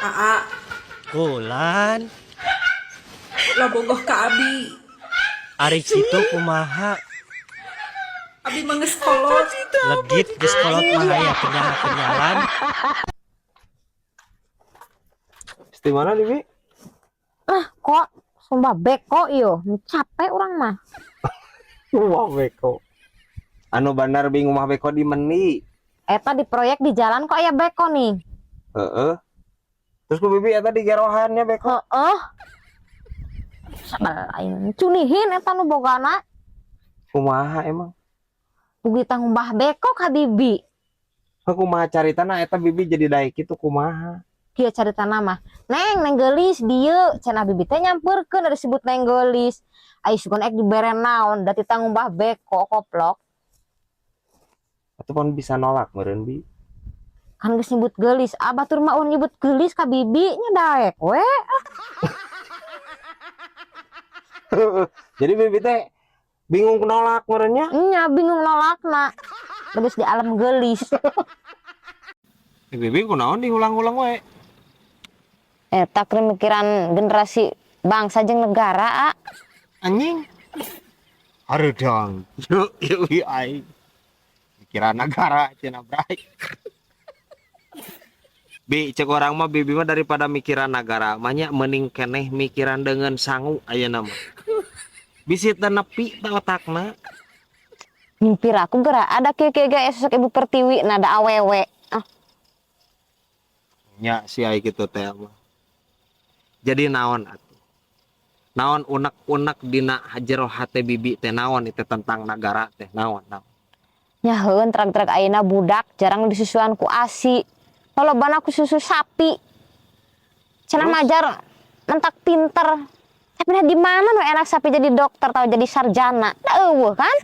Aa. Kulan. Ulah bogoh ka abi. Ari kitu kumaha? Abi mah geus kolot. Legit, geus kolot mah aya kenyal-kenyalan. Di mana nih, Bi? Ah, kok sumpah beko iyo, capek urang mah. Rumah beko. Anu bener bingung, rumah beko di meni. Eta di proyek di jalan kok aya beko nih. Heeh. Terus ku Bibi eta digerohannya beko. Heeh. Sabal aing cunihin eta nu bogana. Kumaha emang? Bugi ngumbah beko ka Bibi. Heuh, kumaha caritana eta Bibi jadi daek kitu, kumaha? Kieu caritana mah. Neng, neng geulis dieu, cenah Bibi teh nyamperkeun da disebut neng geulis. Ai sugan ek dibere naon da tita ngumbah beko koplok. Atuh pan bisa nolak meureun, Bi. Kan geus nyebut geulis, ah batur mah euweuh nyebut geulis ka Bibi nya daek we. Jadi Bibi teh bingung nolak meureun nya. Nya bingung nolakna. Geus di alam geulis. Eh, Bibi kunaon diulang-ulang wae? Eta keur mikiran generasi bangsa jeung negara, ah. Anjing. Hareudang. Yuk, yuk, yuk, aing. Pikiran negara cenah, bray. Bi, cek urang mah Bibi mah daripada mikiran negara, mah nya mending keneh mikiran dengan sangu ayeuna mah. Bisi teu nepi ta otakna. Mimpi aku geura ada kieu kieu ge sosok Ibu Pertiwi nada awewe. Ah, Nya si ai kitu teh mah. Jadi naon atuh? Naon unek-unek dina jero hate Bibi teh, naon itu tentang negara teh, naon naon? Nya heueun truk-truk ayeuna budak jarang disusuan ku ASI. Lolobana ku susu sapi. Cenah Terus? Majar mentak pinter. Tapi nah di mana nu enak sapi jadi dokter atau jadi sarjana? Da euweuh kan?